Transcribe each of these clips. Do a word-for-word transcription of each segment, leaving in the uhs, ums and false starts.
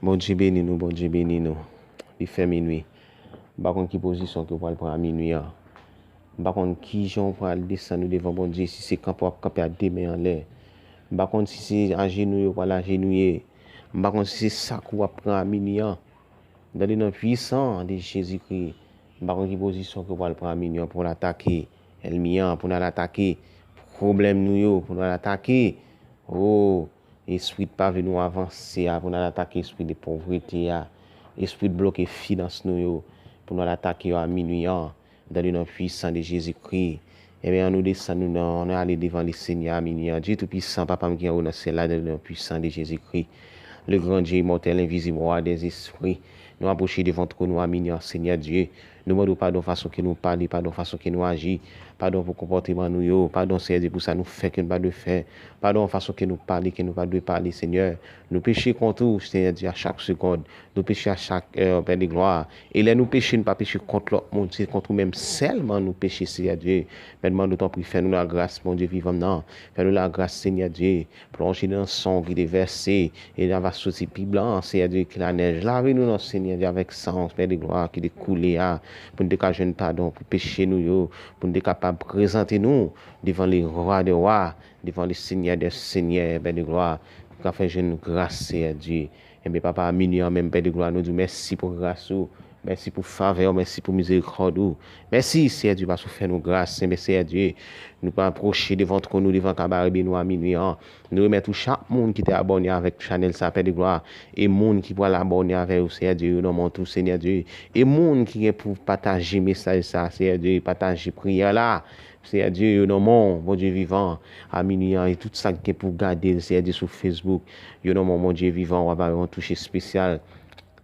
Bondye beni nou, Bondye beni nou. Li fè minui. M pa konn ki pozisyon ke w pral pran a minui an. M pa konn kijan w pral desann ou devan Bondye, si se kanpe w ap kanpe ak de men anlè. M pa konn si se ajenouye w pral ajenouye. M pa konn si se sak ou ap pran a minui an. Dans le nom puissant de Jezikri, m pa konn ki pozisyon ke w pral pran a minui an pou w al atake ènmi an, pou n al atake pwoblèm nou yo, pou n al atake, o, espri ki pa vle nou avanse a, pou n al atake espri de povrete a, espri de bloke finans nou yo, pou n al atake yo a minui an. Dans le nom puissant de Jésus-Christ. Ebyen, ann nou desann nou nan, ann nou ale devan le Seigneur a minui an. Dieu Tout-Puissant, Papa m ki anwo nan syèl la, dans le nom puissant de Jésus-Christ, le grand Dieu immortel, invisible, roi des esprits, nou apwoche devan twòn ou a minui an, Seigneur Dieu. Nou mande w padon fason ke nou pale, padon fason ke nou aji, padon pou konpòteman nou yo, padon, Seigneur Dieu, pou sa nou fè ke nou pa dwe fè, padon fason ke nou pale, ke nou pa dwe pale, Seigneur. Nou peche kont ou, Seigneur Dieu, a chak segonn. Nou peche a chak è, Pè de glwa. E lè nou peche, nou pa peche kont lòt moun, se kont ou menm sèlman nou peche, Seyè Dye. Mèt, mande w tanpri, fè nou lagras, Bondye vivan m nan. Fè nou lagras, Seyè Dye. Plonje nan san w ki te vèse, e n a va soti pi blan, Seyè Dye, ke lanèj. Lave nou nan, Seyè Dye, avèk san w, Pè de glwa, ki te koule a, pou n te ka jwenn padon pou peche nou yo, pou n te kapab prezante nou devan le Roi des rois, devan le Seigneur des seigneurs, Pè de glwa, pou ka fè jwenn gras, Seyè Dye. Enben, papa, a minui an menm, Pè de glwa, nou di w mèsi pou gras ou, mèsi pou favè w, mèsi pou mizerikòd ou. Mèsi, Seyè Dye, paske w fè nou gras. Enben, Seyè Dye, nou pa apwoche devan twòn ou, devan kabarebe nou a minui an. Nou remèt ou chak moun ki te abòne avèk chanèl sa, Pè de glwa, e moun ki pral abòne avè yo, Seyè Dye, yo nan men w tou, Seyè Dye. E moun ki gen pou pataje mesaj sa, Seyè Dye, pataje priyè la, Seyè Dye, yo nan men w, Bondye vivan, a minui an, e tout sa ki gen pou gade l, Seyè Dye, sou Facebook, yo nan men w, Bondye vivan, w a ba yo yon touch espesyal.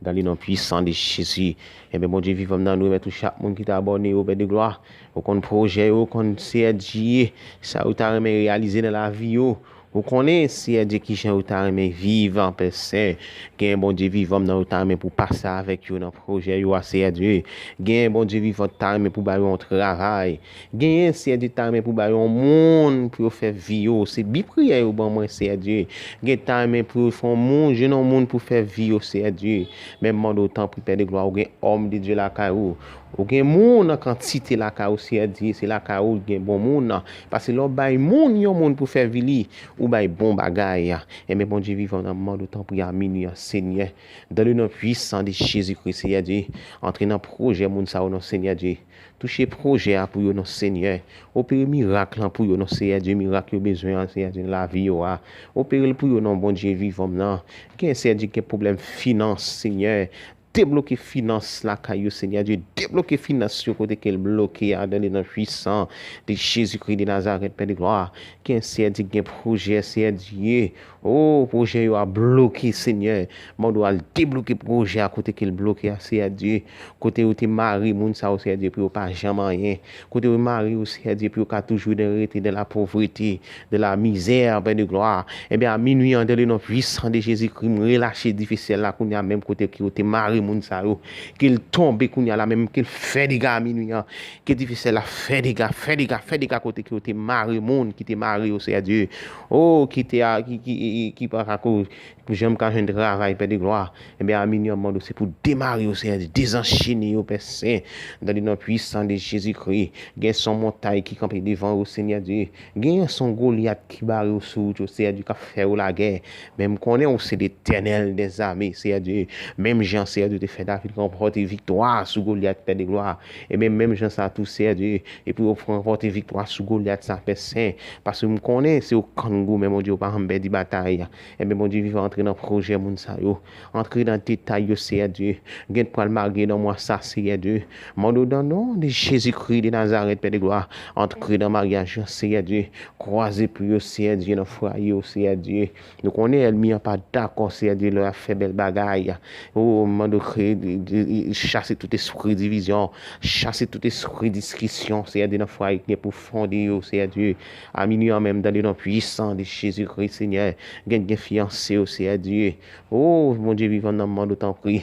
Dans le nom puissant de Jésus. Enben, Bondye vivan m nan, nou remèt ou chak moun ki te abòne yo, Pè de glwa. Ou konn pwojè yo, ou konn, Seyè Dye, sa yo ta renmen reyalize nan lavi yo. Ou konnen, Seyè Dye, kijan yo ta renmen viv, Pè Sen. Gen Bondye vivan m nan, yo ta renmen pou pase avèk yo nan pwojè yo a, Seyè Dye. Gen Bondye vivan ta renmen pou ba yo yon travay. Genyen, Seyè Dye, ta renmen pou ba yo yon moun pou yo fè vi yo. Se bi priyè yo ban mwen, Seyè Dye. Gen ta renmen pou yo fè yon moun, jwenn yon moun pou fè vi yo, Seyè Dye. Men m mande w, tanpri, Pè de glwa, ou gen òm de Dye lakay ou. Ou gen moun an kantite lakay ou, Seyè Dye. Se lakay ou gen bon moun nan. Paske lè w bay moun yon moun pou fè vi li, ou bay bon bagay. Enben, Bondye vivan nan, m mande w, tanpri, a minui an, Senyè. Dans le nom puissant de Jésus-Christ, Seyè Dye. Antre nan pwojè moun sa yo, non, Senyè Dye. Touche pwojè a pou yo, non, Senyè. Opere mirak lan pou yo, non, Seyè Dye. Mirak yo bezwen an, Seyè Dye, nan lavi yo a. Opere l pou yo, non, Bondye vivan m nan. Gen, Seyè Dye, gen pwoblèm finans, Senyè. Debloke finans lakay yo, Senyè Dye. Debloke finans yo kote ke l bloke a, dans le nom puissant de Jésus-Christ de Nazareth, Pè de glwa. Gen, Seyè Dye, gen pwojè, Seyè Dye. O, pwojè yo a bloke, Senyè. Mande w al debloke pwojè a kote ke l bloke a, Seyè Dye. Kote yo te mare moun sa yo, Seyè Dye, pou yo pa janm anyen. Kote yo mare yo, Seyè Dye, pou yo ka toujou nan rete nan lapovrete, nan lamizè, Pè de glwa. Enben, a minui an, dans le nom puissant de Jésus-Christ, m relache dife syèl la kounye a, menm kote ke yo te mare moun sa yo. Ke l tonbe kounye a la, menm ke l fè dega a minui an. Ke dife syèl la fè dega, fè dega, fè dega kote ke yo te mare moun ki te mare yo, Seyè Dye. O, ki te a, ki, ki, ki, ki pa ka ko-, pou janm ka jwenn travay, Pè de glwa. Enben, a minui an, m mande w, se pou demare yo, Seyè Dye, dezanchene yo, Pè Sen, dans le nom puissant de Jésus-Christ. Gen se yon montay ki kanpe devan yo, Senyè Dye. Gen se yon Golyat ki bare yo sou wout yo, Seyè Dye, k ap fè yo lagè. Men m konnen ou se Letènèl dèzame, Seyè Dye. Menm jan, Seyè Dye, te fè David ranpòte viktwa sou Golyat, Pè de glwa. Enben, menm jan sa tou, Seyè Dye, e pou yo ranpòte viktwa sou Golyat sa, Pè Sen. Paske m konnen se yo k konn goumen, Bondye, yo pa janm pèdi batay. Enben, Bondye vivan, antre nan pwojè moun sa yo. Antre nan detay yo, Seyè Dye. Gen pral mare nan mwa sa, Seyè Dye. Mande w, dans le nom de Jésus-Christ de Nazareth, Pè de glwa. Antre nan maryaj yo, Seyè Dye. Kwaze pou yo, Seyè Dye, nan fwaye yo, Seyè Dye. Nou konnen ènmi an pa dakò, Seyè Dye, lè y ap fè bèl bagay. O, mande w kreye, de, de, chase tout espri divizyon, chase tout espri diskisyon, Seyè Dye, nan fwaye ki gen pou fonde yo, Seyè Dye. A minui an menm, dans le nom puissant de Jésus-Christ, Senyè. Gen, gen fiyanse yo, Seyè Dye. O, Bondye vivan nan, m mande w tanpri.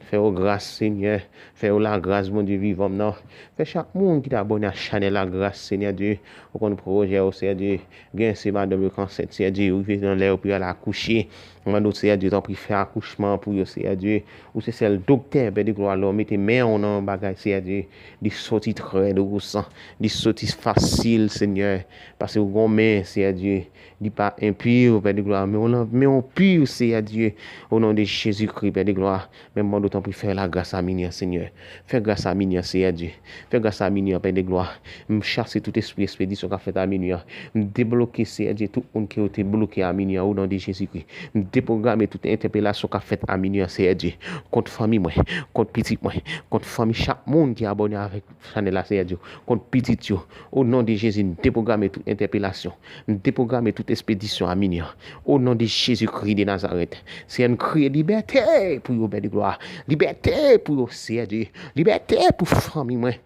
Fè yo gras, Senyè. Fè yo lagras, Bondye vivan m nan. Fè chak moun ki te abòne a chanèl la gras, Senyè Dye. Ou konn pwojè yo, Seyè Dye. Gen se madanm yo k ansent, Seyè Dye, yo rive nan lè yo pou y al akouche. Mwen mande w, Seyè Dye, tanpri, fè akouchman an pou yo, Seyè Dye. Ou se sèl doktè, Pè de glwa, lè w mete men w nan yon bagay, Seyè Dye, li soti trè dousan, li soti fasil, Senyè, paske w gen yon men, Seyè Dye, li pa enpi, Pè de glwa, men w lan, men w pi, Seyè Dye, o non de Jezikri, Pè de glwa. Men mande w, tanpri, fè lagras a Mini an, Senyè. Fè gras a Mini an, Seyè Dye. Fè gras a Mini an, Pè de glwa. M chase tout espri espedisyon k ap fèt a Mini an. M debloke, Seyè Dye, tout moun ke yo te bloke a Mini an, o non de Jezikri. M depwograme tout entèpelasyon k ap fèt a Mini an, Seyè Dye. Kont fanmi mwen, kont pitit mwen, kont fanmi chak moun ki abòne avèk chanèl la, Seyè Dye. Kont pitit yo, o non de Jezi, m depwograme tout entèpelasyon. M depwograme tout espedisyon a Mini an. O non de Jezikri de Nazarèt. Seyè, n kriye libète pou yo, Pè de glwa. Libète pou yo, Seyè Dye. Libète pou fanmi mwen.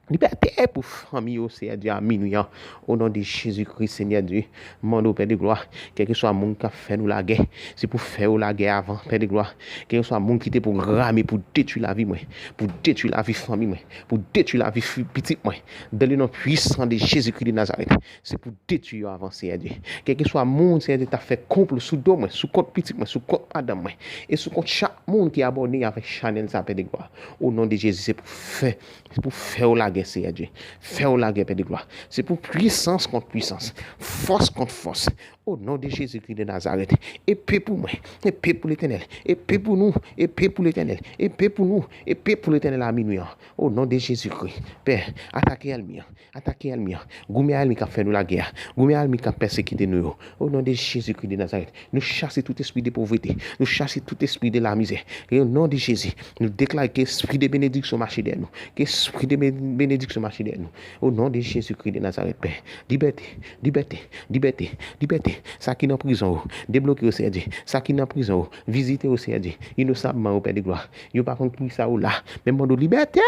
Libète pou fanmi yo, Seyè Dye, a Mini an. O non de Jezikri, Senyè Dye, m mande w, Pè de glwa, kèlkeswa moun k ap fè nou lagè, se pou fè yo lagè avan, Pè de glwa. Kèlkeswa moun ki te pwograme pou detwi lavi mwen, pou detwi lavi fanmi mwen, pou detwi lavi fi, pitit mwen, dans le nom puissant de Jésus-Christ de Nazareth, se pou detwi yo avan, Seyè Dye. Kèlkeswa moun, Seyè Dye, t ap fè konplo sou do mwen, sou kont pitit mwen, sou kont madanm mwen, e sou kont chak moun ki abòne avèk chanèl sa, Pè de glwa. O non de Jezi, se pou fè, se pou fè w lagè, Seyè Dye. Fè w lagè, Pè de glwa. Se pou pwisans kont pwisans, fòs kont fòs. O non de Jezikri de Nazarèt, epe pou mwen, epe pou Letènèl, epe pou nou, epe pou Letènèl, epe pou nou, epe pou Letènèl a Mini an. O non de Jezikri, Pè, atake ènmi an. Atake ènmi an. Goumen a ènmi k ap fè nou lagè a. Goumen a ènmi k ap pèsekite nou yo. O non de Jezikri de Nazarèt, nou chase tout espri de povrete. Nou chase tout espri de lamizè. E o non de Jezi, nou deklare ke espri de benediksyon mache dèyè nou. Ke espri de ben-, benediksyon mache dèyè nou. O non de Jezikri de Nazarèt, Pè. Libète, libète, libète, libète. Sa ki nan prizon yo, debloke yo, Seyè Dye. Sa ki nan prizon yo, vizite yo, Seyè Dye. Inosabman yo, Pè de glwa. Yo pa konn poukisa yo la. Men mande w libète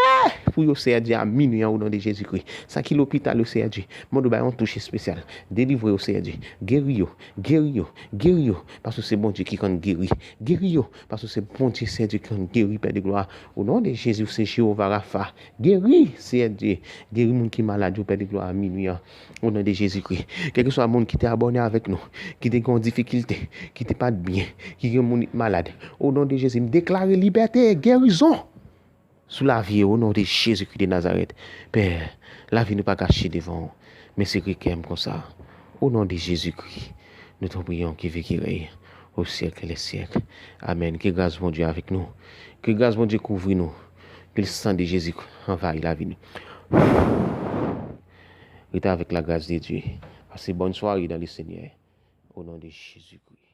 pou yo, Seyè Dye, a Mini an, o non de Jezikri. Sa ki lopital yo, Seyè Dye, mande w bay yon touch espesyal. Delivre yo, Seyè Dye. Geri yo, geri yo, geri yo. Paske se Bondye ki konn geri. Geri yo, paske se Bondye, Seyè Dye, ki konn geri, Pè de glwa. O non de Jezi, ou se Jewova Rafa. Geri, Seyè Dye. Geri moun ki malad yo, Pè de glwa, a Mini an. O non de Jezikri. Kèlkeswa moun ki te abòne avèk nou, ki te gen yon difikilte, ki te pa t byen, ki gen moun ki malad. O non de Jezi, m deklare libète, gerizon sou lavi yo, o non de Jezikri de Nazarèt. Pè, lavi nou pa kache devan w, men sekre kè m konsa. O non de Jezikri, nou te priyons qui vit, qui règne au siècle des siècles. Amèn. Ke gras Bondye avèk nou. Ke gras Bondye kouvri nou. Ke le sang de Jésus anvayi lavi nou. Rete avèk la grâce de Dieu. Pase bòn sware dans le Seigneur. O non de Jezikri.